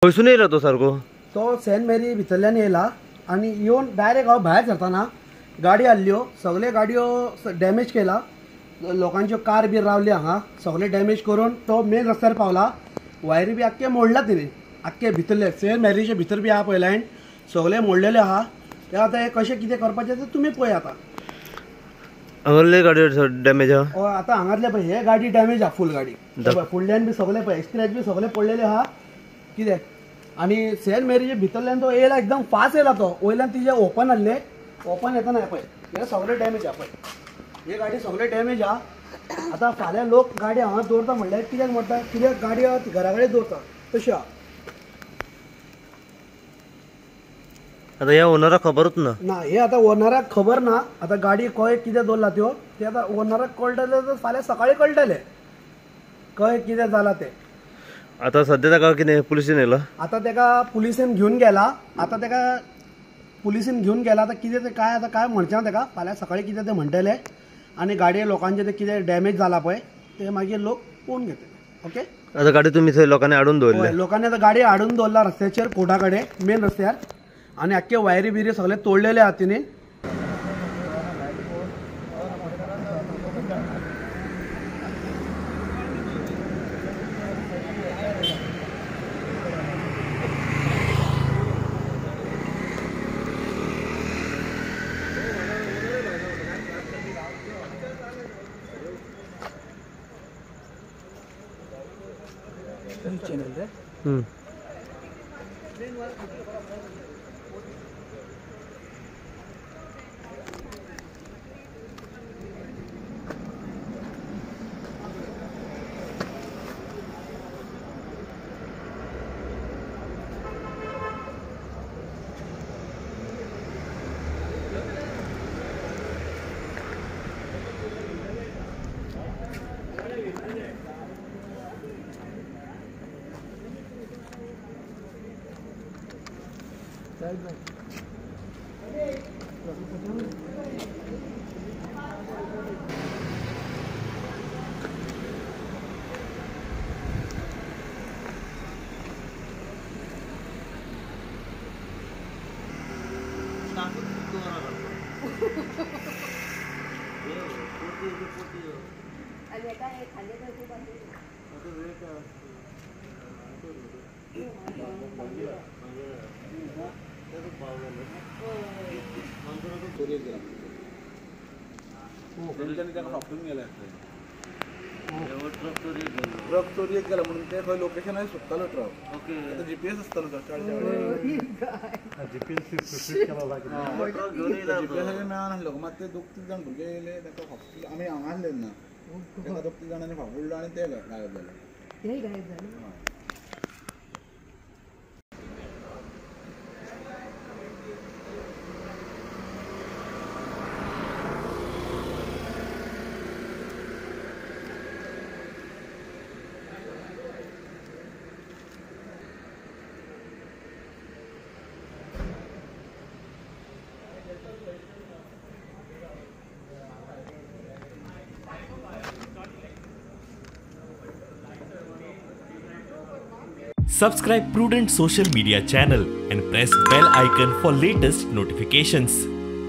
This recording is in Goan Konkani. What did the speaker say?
खंयसून येयला तो सारको? तो सेंट मेरी भितरल्यान येयला आनी येवन डायरेक्ट हांव भायर सरतना गाडी आहल्यो, सगळे गाडयो डॅमेज केला, लोकांच्यो कार बी रावली हांगा, सगळे डॅमेज करून तो मेन रस्त्यार पावला. वायरी बी आख्खे मोडला तिने, आख्खे भितरले सेंट मेरीचे भितर बी आहा पळय लायन सगळे मोडलेले आहा. ते आतां हे कशें कितें करपाचें तें तुमी पळय. आतां हांगासरले गाडयो डॅमेज आहा? हय, आतां हांगातले पळय हे गाडी डॅमेज आहा, फूल गाडी फुडल्यान बी सगळे पळय स्क्रॅच बी सगळे पडलेले आहा कितें. आनी सेंट मेरीचे भितरल्यान तो येयला एकदम फास्ट येयला तो, वयल्यान तिजे ओपन आहले, ओपन येतना पळय हे सगळे डॅमेज आहा पळय, हे गाडी सगळे डॅमेज आहा. आतां फाल्यां लोक गाडी हांगा दवरता म्हणल्यार कित्याक म्हणटा, कित्याक गाडी आहा ती घरा कडेन दवरता तशी आहा. आतां ह्या ओनराक खबरूच ना? ना, हे आतां ओनराक खबर ना. आतां गाडी खंय कितें दवरला त्यो ते आतां ओनराक कळटलें तर फाल्यां सकाळीं कळटलें खंय कितें जालां तें. आतां सद्या ताका कितें पुलिसेन येयला? आतां ताका पुलिसेन घेवन गेला, आतां ताका पुलिसेन घेवन गेला. आतां कितें तें काय आतां काय म्हणचें ना ताका, फाल्यां सकाळीं कितें तें म्हणटलें. आनी गाडये लोकांचे तें कितें डॅमेज जाला पळय ते मागीर लोक पळोवन घेतले. ओके, आतां गाडी तुमी थंय लोकांनी हाडून दवरल्या? लोकांनी आतां गाडी हाडून दवरला रस्त्याचेर, कोर्टा कडेन मेन रस्त्यार, आनी आख्खे वायरी बिरी सगळे तोडलेले आहा तिने. ट्रक चोरयेक गेला म्हणून ते खंय लोकेशनार सोदतालो ट्रक. आतां जीपीएस आसतालो जीपीएसाचेर मेळनासलो, मात ते दोग तीग जाण भुरगे येयले ताका फाफुडले. आमी हांगा आसले ना, ताका दोग तीग जाणांनी फाफुडलो आनी ते गायब जाले. Subscribe Prudent Social Media channel and press bell icon for latest notifications.